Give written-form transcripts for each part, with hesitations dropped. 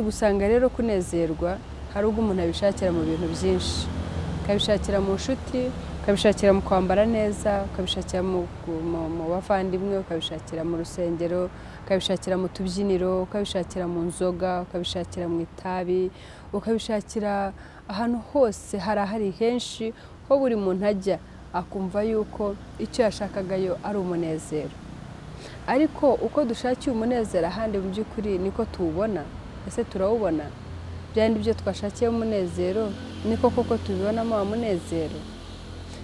Gusanga rero kunezerwa hari ubwo umuntu abishakira mu bintu byinshi, ukabishakira mu nshuti, ukabishakira mu kwambara neza, ukabishakira mu bavandimwe, ukabishakira mu rusengero, ukabishakira mu tubyiniro, ukabishakira mu nzoga, ukabishakira mu itabi, ukabishakira ahantu hose. Harahari henshi ho buri muntu ajya akumva yuko icyo yashakagayo ari umunezero. Ariko uko dushakiye umunezero ahandi mu by'ukuri niko tuwubona. Ese turawubona? Byandi byo twashakiye umunezero niko koko tubibonamo umunezero?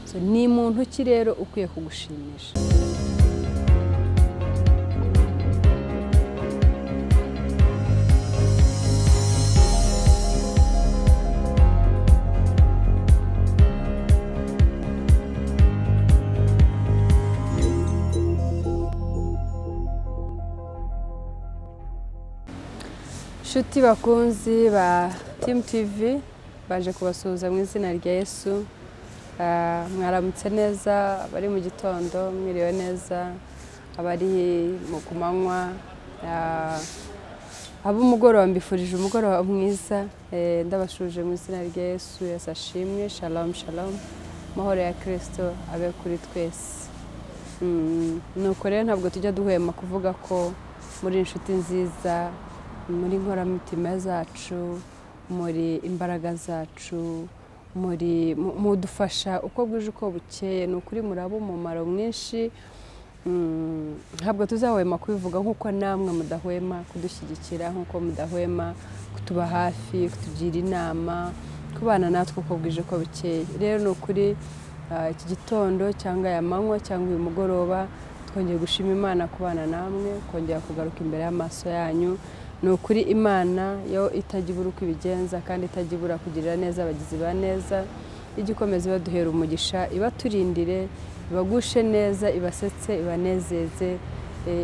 So ni muntu ki rero ukwiye kugushimisha? Nshuti bakunzi ba Team TV, baje kubasuhuza mu izina rya Yesu. Mwaramutse neza abari mu gitondo, mwiriwe neza abari mu kumanywa, ab'umugoroba mbifurije umugoroba mwiza. Ndabashuje mu izina rya Yesu. Yesu ashimwe. Shalom shalom, amahoro ya Kristo abe kuri twese. Nuko rero ntabwo tujya duhwema kuvuga ko muri inshuti nziza, muri inkoramutima zacu, muri imbaraga zacu, muri mudufasha uko bwije uko bukeye. Ni ukuri muraba umumaro mwinshi. Ntabwo tuzahwema kubivuga nk'uko namwe mudahwema kudushyigikira, nk'uko mudahwema kutuba hafi, kutugira inama, kubana natwe uko bwije uko bukeye. Rero ni ukuri iki gitondo cyangwa aya manywa cyangwa uyu mugoroba twongeye gushima Imana kubana namwe, kongera kugaruka imbere y'amaso yanyu. Ni ukuri Imana yo itajya ibura uko ibigenza kandi itajya ibura kugirira neza abagizi ba neza, ijya ikomeza ibaduhera umugisha, ibaturindire, ibagushe neza, ibasetse, ibanezeze,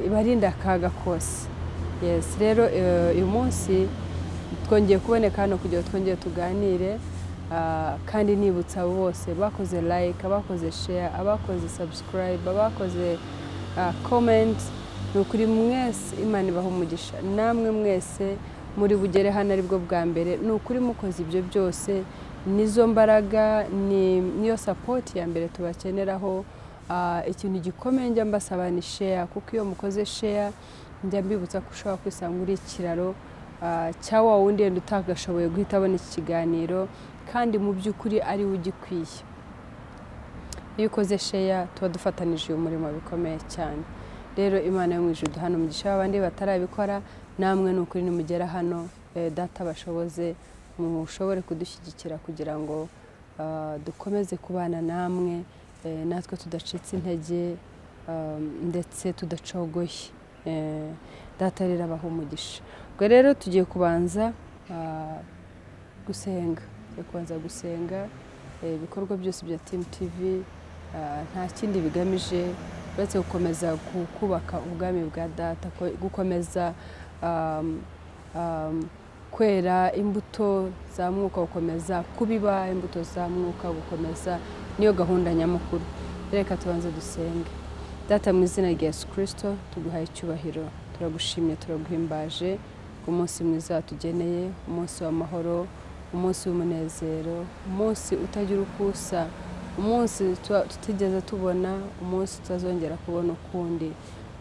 ibarinde akaga kose. Yes, rero uyu munsi twongeye kuboneka hano kugira twongeye tuganire, kandi nibutsa abo bose bakoze like, abakoze share, abakoze subscribe, abakoze comment. Ni ukuri mwese Imana ibaha umugisha. Namwe mwese muri bugere hano aribwo bwa mbere, ni ukuri mukoze ibyo byose, nizo mbaraga, niyo support ya mbere tubakeneraho. Ikintu gikomeye njya mbasaba ni share, kuko iyo mukoze share njya mbibutsa ko ushobora kwisanga uri ikiraro cya wa wundi yenda utagashoboye guhita abona iki kiganiro, kandi mu by'ukuri ari we ugikwiye. Iyo ukoze share tuba dufatanije uyu murimo bikomeye cyane. Rero Imana yo mu ijuru duhana umugisha. Abandi batarabikora namwe ni ukuri nimugera hano, data bashoboze mushobore kudushyigikira kugira ngo dukomeze kubana namwe, natwe tudacitse intege ndetse tudacogoye. Data rero abaha umugisha. Ubwo rero tugiye kubanza gusenga, tugiye kubanza gusenga. Ibikorwa byose bya Team TV nta kindi bigamije uretse gukomeza kubaka ubwami bwa data, gukomeza kwera imbuto za mwuka, gukomeza kubiba imbuto za mwuka, gukomeza niyo gahunda nyamukuru. Reka tubanze dusenge. Data mu izina rya Yesu Kristo tuguhaye icyubahiro, turagushimye, turaguhimbaje ku munsi mwiza tugeneye, umunsi w'amahoro, umunsi w'umunezero, umunsi utagira uko usa, umunsi tutigeze tubona, umunsi tutazongera kubona ukundi.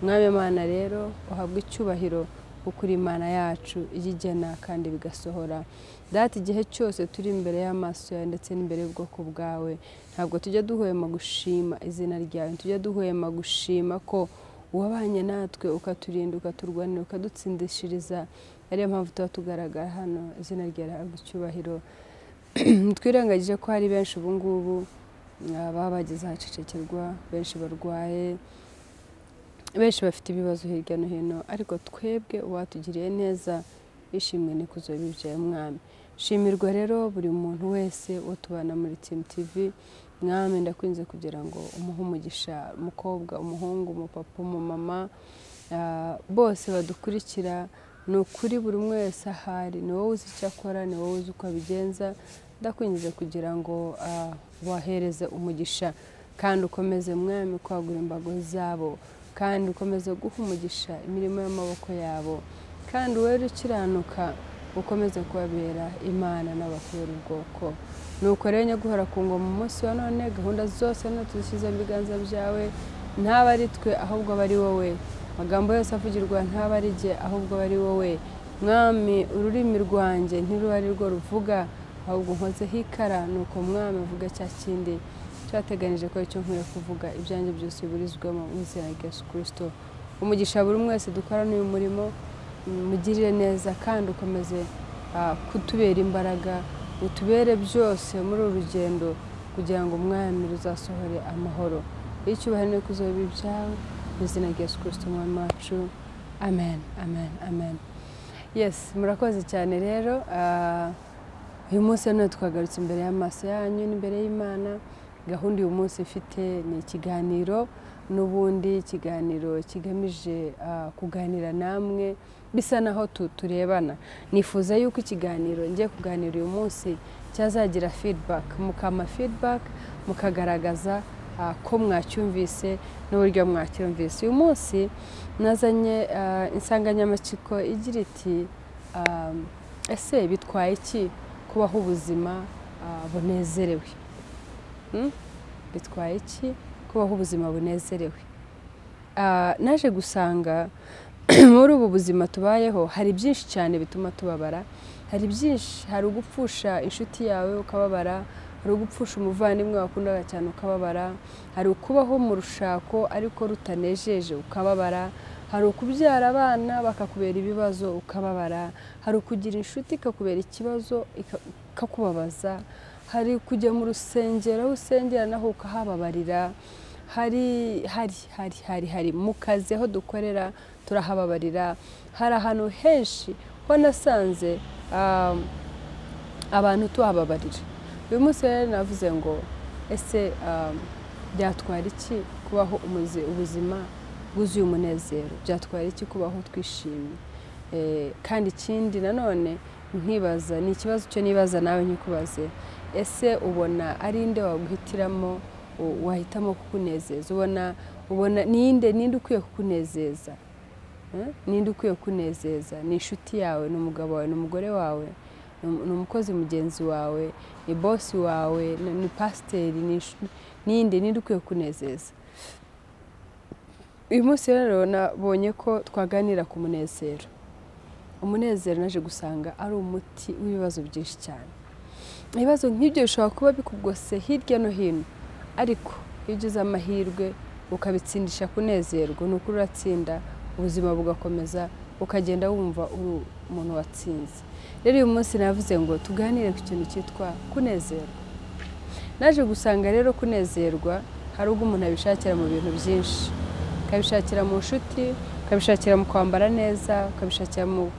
Mwami Imana rero uhabwe icyubahiro kuko uri Imana yacu ijya kandi bigasohora. Data igihe cyose turi imbere y'amaso yawe ndetse n'imbere y'ubwoko bwawe, ntabwo tujya duhwema gushima izina ryawe, tujya duhwema gushima ko wabanye natwe ukaturinda, ukaturwanira, ukadutsindishiriza. Ariyo mpamvu tuba tugaragara hano. Izina ryawe rihabwe icyubahiro. Twirengagije ko hari benshi ubu ngubu baba bageze ahacecekerwa, benshi barwaye, benshi bafite ibibazo hirya no hino, ariko twebwe uwatugiriye neza ishimwe n'ikuzo bibyaye Mwami. Shimirwa rero buri muntu wese utubana muri Team TV. Mwami ndakwinze kugira ngo umuhe umugisha, umukobwa, umuhungu, umupapa, umumama, bose badukurikira. Ni ukuri buri umwe wese ahari, ni wowe uzi icyo akora, ni wowe uzi uko abigenza. Ndakwinjiza kugira ngo wahereze umugisha kandi ukomeze Mwami kwagura imbago zabo, kandi ukomeze guha umugisha imirimo y'amaboko yabo, kandi were ukiranuka Ukomeze kubabera Imana n'abakubera ubwoko. Nuko rero nyaguhora ku ngoma umunsi wa none, gahunda zose tuzishyize mu biganza byawe, ntaba ari twe ahubwo aba ari wowe. Amagambo yose avugirwa ntaba ari jye ahubwo aba ari wowe. Mwami, ururimi rwanjye ntiruba ari rwo ruvuga, ahubwo nkozeho ikara. Nuko Mwami uvuga cya kindi cyateganije ko icyo nkwiye kuvuga, ibyanjye byose biburizwemo mu izina rya Yesu Kristo. Umugisha buri umwe wese dukorana uyu murimo, mugirire neza kandi ukomeze kutubera imbaraga, utubere byose muri uru rugendo kugira ngo Umwami ruzasohore amahoro. Icyubahiro n'ikuzo bibe ibyawe mu izina rya Yesu Kristo Umwami wacu. Amen, amen, amen. Yes, murakoze cyane rero. Uyu munsi none twagarutse imbere y'amaso yanyu n'imbere y'Imana. Gahunda uyu munsi mfite ni ikiganiro, n'ubundi ikiganiro kigamije kuganira namwe bisa naho turebana. Nifuza yuko ikiganiro ngiye kuganira uyu munsi cyazagira feedback, mukama feedback, mukagaragaza ko mwacyumvise n'uburyo mwacyumvise. Uyu munsi nazanye insanganyamatsiko igira iti ese bitwaye iki kubaho ubuzima bunezerewe? Bitwaye iki kubaho ubuzima bunezerewe? Naje gusanga muri ubu buzima tubayeho hari byinshi cyane bituma tubabara. Hari byinshi, hari ugupfusha inshuti yawe ukababara, hari ugupfusha umuvandimwe wakundaga cyane ukababara, hari ukubaho mu rushako ariko rutanejeje ukababara, hari ukubyara abana bakakubera ibibazo ukababara, hari ukugira inshuti ikakubera ikibazo ikakubabaza, hari kujya mu rusengero aho usengera naho ukahababarira, hari hari hari hari hari mu kazi aho dukorera turahababarira, hari ahantu henshi ho nasanze abantu tuhababarira. Uyu munsi rero navuze ngo ese byatwara iki kubaho ubuzima bwuzuye umunezero? Byatwara iki kubaho twishimye? Kandi ikindi nanone nkibaza, ni ikibazo cyo nibaza nawe nkikubaze, ese ubona ari nde waguhitiramo, wahitamo kukunezeza? Ubona ninde ukwiye kukunezeza? Ninde ukwiye kukunezeza? Ni inshuti yawe, ni umugabo wawe, ni umugore wawe, ni umukozi mugenzi wawe, ni bosi wawe, ni pasiteri, ninde ukwiye kukunezeza? Uyu munsi rero nabonye ko twaganira ku munezero. Umunezero naje gusanga ari umuti w'ibibazo byinshi cyane. Ibibazo nk'ibyo bishobora kuba bikugose hirya no hino, ariko iyo ugize amahirwe ukabitsindisha kunezerwa, ni ukuri uratsinda, ubuzima bugakomeza, ukagenda wumva uri umuntu watsinze. Rero uyu munsi navuze ngo tuganire ku kintu cyitwa kunezerwa. Naje gusanga rero kunezerwa hari ubwo umuntu abishakira mu bintu byinshi, ukabishakira mu nshuti, ukabishakira mu kwambara neza, ukabishakira mu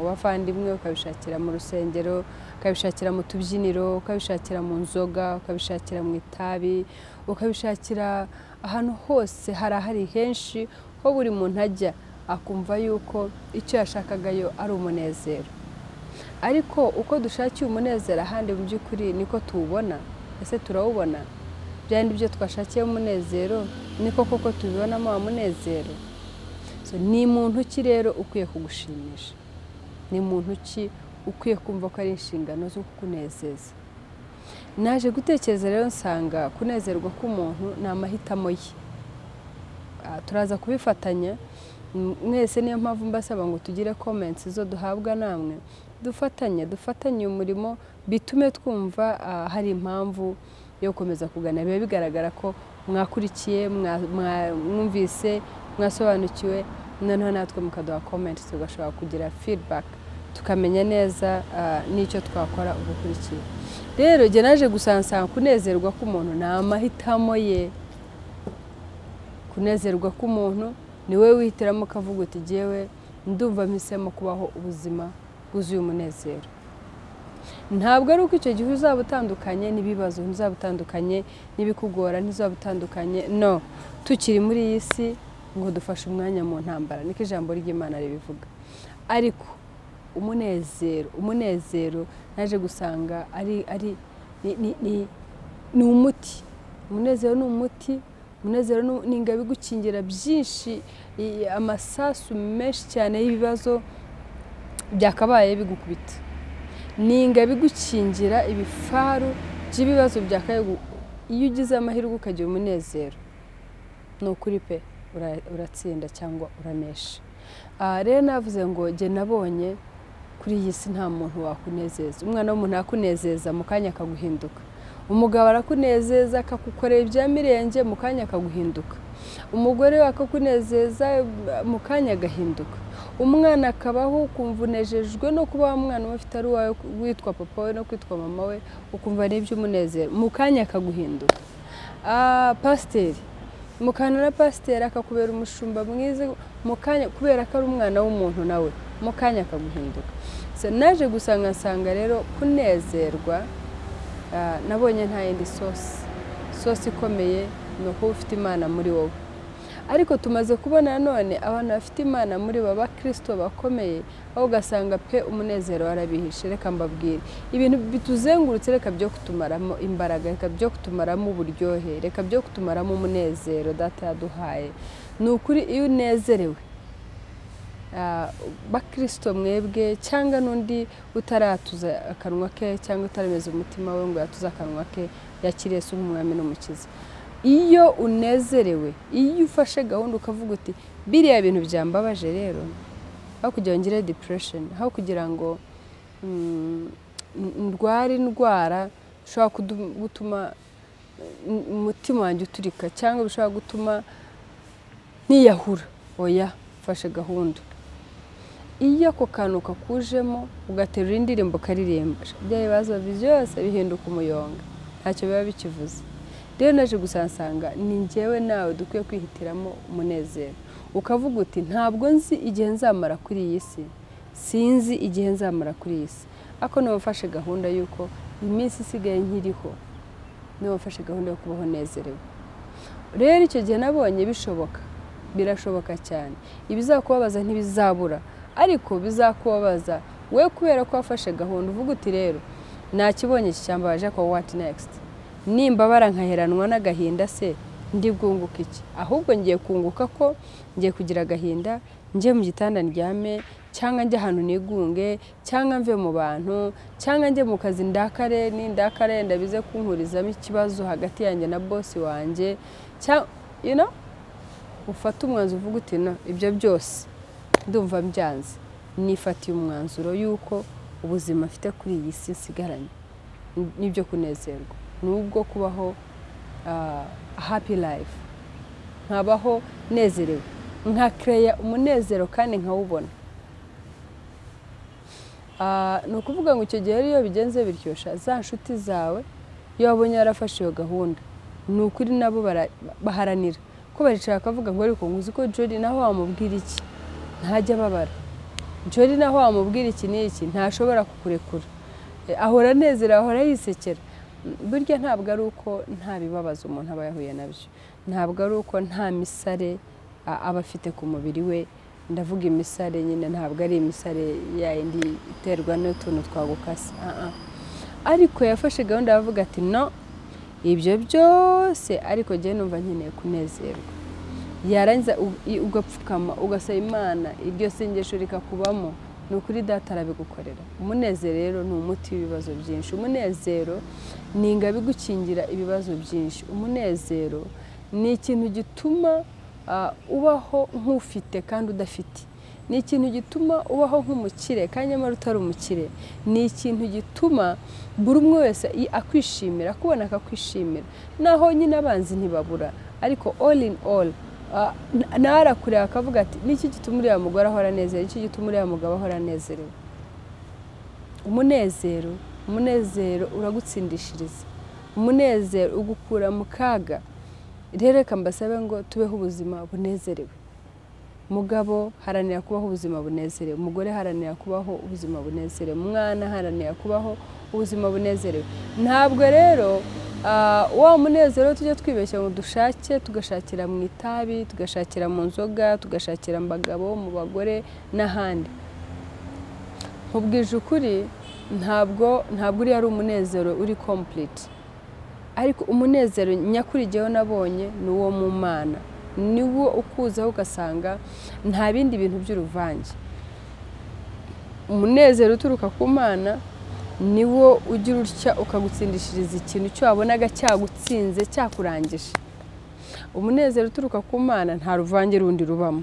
bavandimwe, ukabishakira mu rusengero, ukabishakira mu tubyiniro, ukabishakira mu nzoga, ukabishakira mu itabi, ukabishakira ahantu hose. Harahari henshi ho buri muntu ajya akumva yuko icyo yashakagayo ari umunezero. Ariko uko dushakiye umunezero ahandi mu by'ukuri niko tuwubona. Ese turawubona? Byandi byo twashakiye umunezero niko koko tubibonamo wa munezero? So, ni muntu ki rero ukwiye kugushimisha? Ni muntu ki ukwiye kumva ko ari inshingano zo kukunezeza? Naje gutekereza rero nsanga kunezerwa k'umuntu ni amahitamo ye. Turaza kubifatanya mwese, niyo mpamvu mbasaba ngo tugire comments zo duhabwa namwe, dufatanye umurimo, bitume twumva hari impamvu yo gukomeza kugana. Biba bigaragara ko mwakurikiye, mwumvise, mwasobanukiwe, noneho natwe mukaduha comments tugashobora kugira feedback, tukamenya neza n'icyo twakora ubukurikiye. Rero jye naje gusansanga kunezerwa k'umuntu ni amahitamo ye. Kunezerwa k'umuntu ni wowe wihitiramo ukavuga uti jyewe ndumva mpisemo kubaho ubuzima bwuzuye umunezero. Ntabwo ari uko icyo gihe uzaba utandukanye n'ibibazo, ntuzaba utandukanye n'ibikugora, ntuzaba utandukanye no. Tukiri muri iyi si ngo dufashe umwanya mu ntambara, niko ijambo ry'Imana ribivuga. Ariko umunezero naje gusanga ari ni umuti. Umunezero ni umuti. Umunezero ni ingabo igukingira byinshi, amasasu menshi cyane y'ibibazo, byakabaye bigukubita, ni ingabo igukingira ibifaru by'ibibazo byakabaye. Iyo ugize amahirwe ukagira umunezero, ni ukuri pe, uratsinda cyangwa uranesha. Rero navuze ngo jye nabonye kuri iyi si nta muntu wakunezeza. Umwana w'umuntu akunezeza mu kanya akaguhinduka, umugabo arakunezeza akagukorera ibya mirenge mu kanya akaguhinduka, umugore we akakunezeza mu kanya agahinduka, umwana akabaho ukumva unejejwe no kuba wa mwana uba ufite ari uwawe, witwa papa we no kwitwa mama we, ukumva ari iby'umunezero, mu kanya akaguhinduka. Pasiteri mukana na pasiteri akakubera umushumba mwiza mu kanya, kubera ko ari umwana w'umuntu nawe mu kanya akaguhinduka. Naje gusanga nsanga rero kunezerwa, nabonye nta yindi sosi ikomeye ni ukuba ufite Imana muri wowe. Ariko tumaze kubona none abantu bafite Imana muri bo, abakristo bakomeye, aho ugasanga pe umunezero warabihishe. Reka mbabwire, ibintu bituzengurutse reka byo kutumaramo imbaraga, reka byo kutumaramo uburyohe, reka byo kutumaramo umunezero data yaduhaye. Ni ukuri iyo unezerewe, bakristo mwebwe cyangwa n'undi utaratuza akanwa ke cyangwa utarameza umutima we ngo yatuze akanwa ke, yakiriye Yesu nk'umwami n'umukiza. Iyo unezerewe, iyo ufashe gahunda ukavuga uti biriya bintu byambabaje rero, aho kugira ngo ngire depression, aho kugira ngo ndware indwara ishobora gutuma umutima wanjye uturika cyangwa bishobora gutuma niyahura, oya, mfashe gahunda. Iyo ako kantu kakujemo ugaterura indirimbo ukaririmba, bya bibazo byose bihinduka umuyonga, ntacyo biba bikivuze. Rero naje gusansanga ni njyewe nawe dukwiye kwihitiramo umunezero, ukavuga uti ntabwo nzi igihe nzamara kuri iyi si, sinzi igihe nzamara kuri iyi si, ariko niba mfashe gahunda y'uko iminsi isigaye nkiriho, niba mfashe gahunda yo kubaho nezerewe. Rero icyo gihe nabonye bishoboka, birashoboka cyane. Ibizakubabaza ntibizabura, ariko bizakubabaza we kubera ko wafashe gahunda uvuga uti rero nakibonye iki cyambabaje, ko what next? Nimbabara nkaheranwa n'agahinda se ndi bwunguka iki? Ahubwo ngiye kunguka ko ngiye kugira agahinda, njye mu gitanda ndyame, cyangwa njye ahantu nigunge, cyangwa mve mu bantu, cyangwa njye mu kazi ndakare, nindakare ndabize kunkurizamo ikibazo hagati yanjye na boss wanjye, you know, ufata umwanzuro uvuga uti no, ibyo byose ndumva mbyanze, nifatiye umwanzuro yuko ubuzima mfite kuri iyi si nsigaranye nibyo kunezerwa, nubwo kubaho happy life, nkabaho nezerewe, nkakeya umunezero kandi nkawubona. Ni ukuvuga ngo icyo gihe iyo bigenze biryoshya za nshuti zawe, iyo wabonye yarafashe iyo gahunda, ni ukuri nabo baharanira ko baricara bakavuga ngo ariko nguzi ko Jolly naho wamubwira iki ntajya ababara, Jolly naho wamubwira iki n'iki ntashobora kukurekura, ahora anezerewe, ahora yisekera. Burya ntabwo ari uko nta bibabazo umuntu aba yahuye nabyo, ntabwo ari uko nta misare aba afite ku mubiri we. Ndavuga imisare nyine, ntabwo ari imisare yindi iterwa n'utuntu twagukase, ariko yafashe gahunda aravuga ati no, ibyo byose ariko njye numva nkeneye kunezerwa. Yarangiza ugapfukama ugasaba Imana, iryo sengesho rikakubamo, ni ukuri data arabigukorera. Umunezero rero ni umuti w'ibibazo byinshi, umunezero ni ingabo igukingira ibibazo byinshi, umunezero ni ikintu gituma ubaho nk'ufite kandi udafite, ni ikintu gituma ubaho nk'umukire kandi nyamara utari umukire, ni ikintu gituma buri umwe wese akwishimira, akubona akakwishimira, naho nyine abanzi ntibabura, ariko all in all nawe arakureba akavuga ati niki gituma uriya mugore ahora anezerewe, niki gituma uriya mugabo ahora anezerewe. Umunezero, umunezero uragutsindishiriza, umunezero ugukura mu kaga. Rero reka mbasabe ngo tubeho ubuzima bunezerewe. Mugabo haranira kubaho ubuzima bunezerewe, umugore haranira kubaho ubuzima bunezerewe, umwana haranira kubaho ubuzima bunezerewe. Ntabwo rero wa munezero tujya twibeshya ngo dushake, tugashakira mu itabi, tugashakira mu nzoga, tugashakira mu bagabo, mu bagore n'ahandi. Nkubwije ukuri, ntabwo uriya ari umunezero uri complete, ariko umunezero nyakuri jyewe nabonye ni uwo mu Mana, niwo ukuzaho ugasanga nta bindi bintu by'uruvange. Umunezero uturuka ku Mana niwo ugira utya ukagutsindishiriza ikintu cyo wabonaga cyagutsinze cyakurangije. Umunezero uturuka ku Mana nta ruvange rundi rubamo.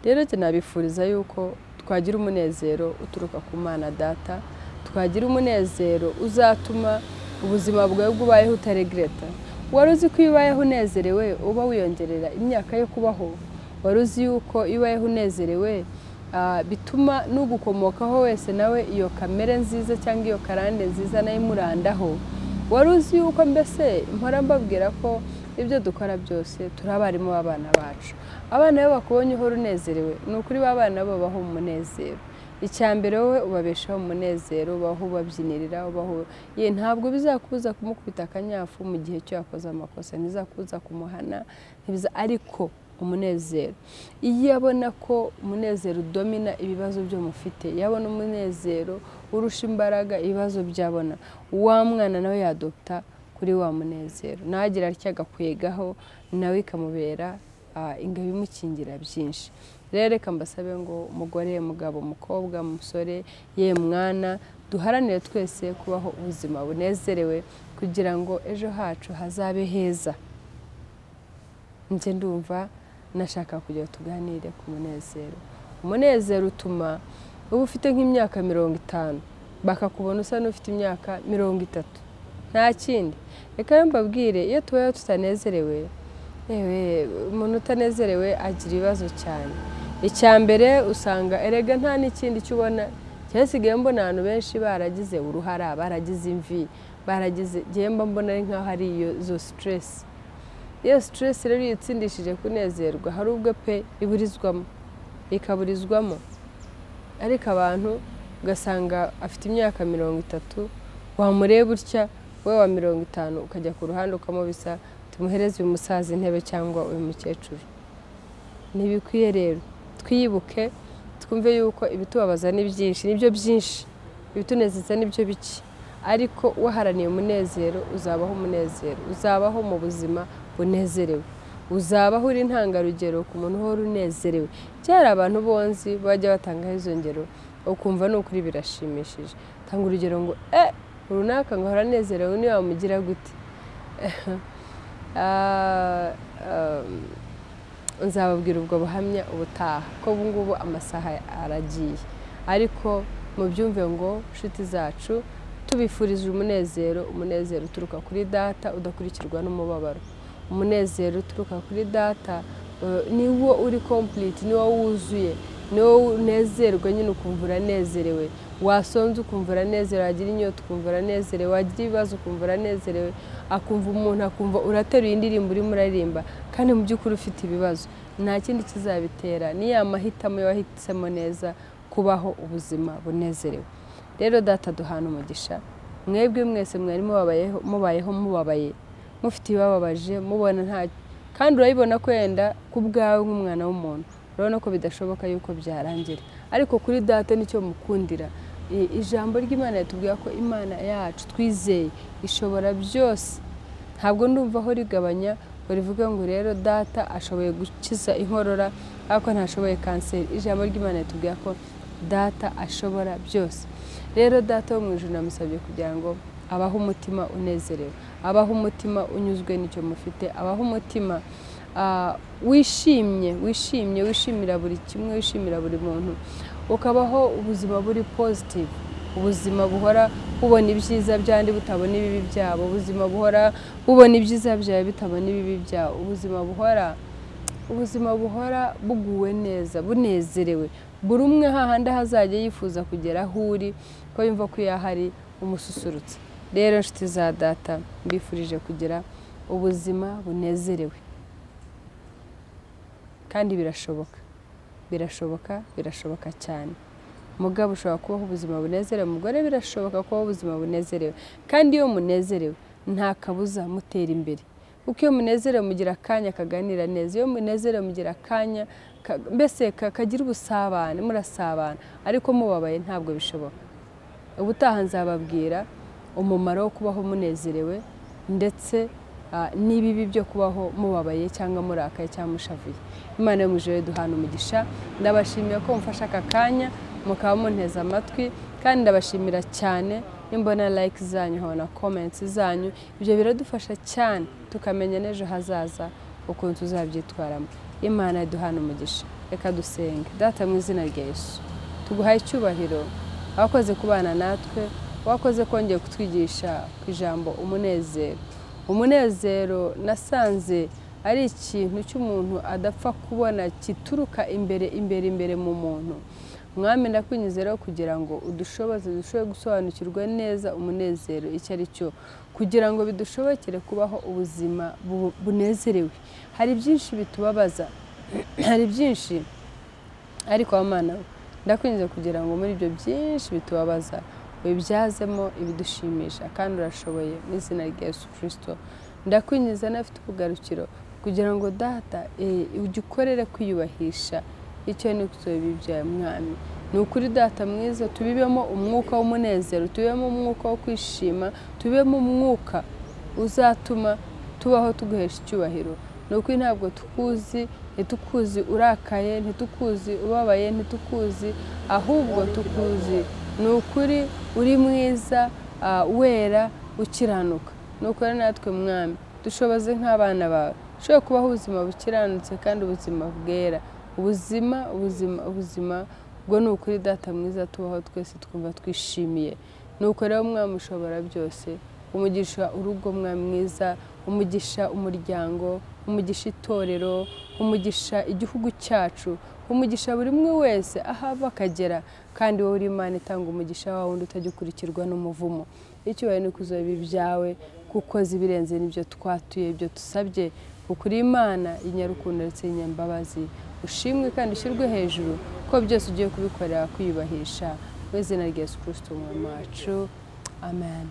Rero njye nabifuriza yuko twagira umunezero uturuka ku Mana Data, twagira umunezero uzatuma ubuzima bwawe bwubayeho utaregreta. Wari uzi ko iyo ubayeho unezerewe uba wiyongerera imyaka yo kubaho? Wari uzi yuko iyo ubayeho unezerewe bituma n'ugukomokaho wese nawe iyo kamere nziza cyangwa iyo karande nziza nayo imurandaho? Wari uzi yuko mbese mpora mbabwira ko ibyo dukora byose turi abarimu b'abana bacu. Abana iyo bakubonye uhora unezerewe, ni ukuri b'abana babaho umunezero. Icya mbere wowe ubabeshaho umunezero, ubaho ubabyinirira, ubaho ye, ntabwo bizakubuza kumukubita akanyafu mu gihe cyo yakoze amakosa, ntibizakubuza kumuhana, ariko umunezero. Iyo abona ko umunezero udomina ibibazo byo mufite, yabona umunezero urusha imbaraga ibibazo byabona, wa mwana nawe yadopta kuri wa munezero, nagira atya agakwegaho nawe ikamubera ingabo imukingira byinshi. Rero reka mbasabe ngo umugore, umugabo, umukobwa, umusore, ye mwana, duharanire twese kubaho ubuzima bunezerewe kugira ngo ejo hacu hazabe heza. Njye ndumva nashaka kugira tuganire ku munezero. Umunezero utuma uba ufite nk'imyaka 50 bakakubona usa n'ufite imyaka 30. Nta kindi. Reka mbabwire, iyo tubayeho tutanezerewe, ewe umuntu utanezerewe agira ibibazo cyane. Icya mbere usanga erega nta n'ikindi cyo ubona. Cyasigaye mbona abantu benshi baragize uruhara, baragize imvi, baragize mba mbona ari nkaho ari iyo stress. Iyo stress rero yitsindishije kunezerwa, hari ubwo pe iburizwamo, ikaburizwamo. Ariko abantu ugasanga afite imyaka 30, wamureba utya we wa 50 ukajya ku ruhande ukamubisa, tumuhereze uyu musaza intebe cyangwa uyu mukecuru. Ntibikwiye rero. Twiyibuke, twumve yuko ibitubabaza ni byinshi, nibyo byinshi, ibitunezeza nibyo bike. Ariko waharaniye umunezero uzabaho umunezero, uzabaho mu buzima bunezerewe, uzabaho uri intangarugero ku muntu uhora unezerewe. Cyari abantu bonzi bajya batanga izo ngero, ukumva ni ukuri birashimishije. Tanga urugero ngo runaka ngo ahora anezerewe, niyo wamugira gute? Nzababwira ubwo buhamya ubutaha, ko ubu ngubu amasaha aragiye. Ariko mubyumve ngo nshuti zacu, tubifurije umunezero, umunezero uturuka kuri Data udakurikirwa n'umubabaro. Umunezero uturuka kuri Data niwo uri complete, niwo wuzuye, niwo unezerwa nyine ukumva uranezerewe. Wasonza ukumva uranezerewe, wagira inyota ukumva uranezerewe, wagira ibibazo ukumva uranezerewe, akumva umuntu akumva urateruye indirimbo urimo uraririmba kandi mu by'ukuri ufite ibibazo. Nta kindi kizabitera, ni ya mahitamo wahisemo neza kubaho ubuzima bunezerewe. Rero Data duhana umugisha, mwebwe mwese mwari mubayeho mubabaye, mufite ibibababaje, mubona nta, kandi urabibona ko yenda ku bwawe nk'umwana w'umuntu urabona ko bidashoboka yuko byarangira. Ariko kuri Data nicyo mukundira. Ijambo ry'Imana yatubwira ko Imana yacu twizeye ishobora byose. Ntabwo ndumva aho rigabanya ngo rivuge ngo rero Data ashoboye gukiza inkorora ariko ntashoboye kanseri. Ijambo ry'Imana yatubwira ko Data ashobora byose. Rero Data wo mu ijuru namusabye kugira ngo abahe umutima unezerewe, abahe umutima unyuzwe n'icyo mufite, abahe umutima wishimye, wishimye, wishimira buri kimwe, wishimira buri muntu, ukabaho ubuzima buri positive, ubuzima buhora bubona ibyiza byandi butabona ibibi byabo, ubuzima buhora bubona ibyiza byawe bitabona ibibi byabo, ubuzima buhora buguwe neza, bunezerewe. Buri umwe hahandi hazajya yifuza kugera aho uri, ko yumva ko yahari umususurutse. Rero nshuti za Data, mbifurije kugira ubuzima bunezerewe. Kandi birashoboka, birashoboka, birashoboka cyane. Mugabo ushobora kubaho ubuzima bunezerewe, umugore birashoboka kubaho ubuzima bunezerewe. Kandi iyo munezerewe nta kabuza mutera imbere. Kuko iyo munezerewe mugira akanya kaganira neza, iyo munezerewe mugira akanya mbese kagira ubusabane, murasabana. Ariko mubabaye ntabwo bishoboka. Ubutaha nzababwira umumaro wo kubaho munezerewe ndetse n'ibibi byo kubaho mubabaye cyangwa murakaye cyangwa mushavuye. Imana yo mu ijuru duhana umugisha. Ndabashimiye ko mufasha aka kanya mukaba munteze amatwi, kandi ndabashimira cyane nimbona like zanyu nkabona comments zanyu, ibyo biradufasha cyane tukamenya n'ejo hazaza ukuntu tuzabyitwaramo. Imana iduhana umugisha. Reka dusenge. Data mu izina rya Yesu, tuguhaye icyubahiro, wakoze kubana natwe, wakoze kongeye kutwigisha ku ijambo umunezero. Umunezero nasanze ari ikintu cy'umuntu adapfa kubona, kituruka imbere imbere imbere mu muntu. Mwami, ndakwinginze rero kugira ngo udushoboze dushobore gusobanukirwa neza umunezero icyo ari cyo, kugira ngo bidushobokere kubaho ubuzima bunezerewe. Hari byinshi bitubabaza, hari byinshi, ariko Mana ndakwinginze kugira ngo muri ibyo byinshi bitubabaza ubibyazemo ibidushimisha, kandi urashoboye mu izina rya Yesu Kristo. Ndakwinginze n'afite ubugarukiro kugira ngo Data ugikorere kwiyubahisha, icyo ni bibyaye Mwami. Ni ukuri Data mwiza, tubibemo umwuka w'umunezero, tubibemo umwuka wo kwishima, tubibemo umwuka uzatuma tubaho tuguhesha icyubahiro. Ni ukuri ntabwo tukuzi, ntitukuzi urakaye, ntitukuzi ubabaye, ntitukuzi, ahubwo tukuzi ni ukuri uri mwiza, wera, ukiranuka. Ni ukuri natwe Mwami dushoboze nk'abana bawe, dushobore kubaho ubuzima bukiranutse kandi ubuzima bwera, ubuzima ubuzima ubuzima ubwo ni ukuri Data mwiza tubaho twese twumva twishimiye. Ni uko rero Mwami ushobora byose, umugisha urugo Mwami mwiza, umugisha umuryango, umugisha itorero, umugisha igihugu cyacu, umugisha buri umwe wese aho ava akagera, kandi wowe uri Imana itanga umugisha wawe wundi utajya ukurikirwa n'umuvumo. Icyubahiro n'ikuzo bibe ibyawe, kuko zibirenze n'ibyo twatuye, ibyo dusabye, kuko uri Imana y'inyarukundo ndetse y'inyambabazi. Ushimwe kandi ushyirwe hejuru ko byose ugiye kubikorera kwiyubahisha, mu izina rya Yesu Kristo Umwami wacu, amen.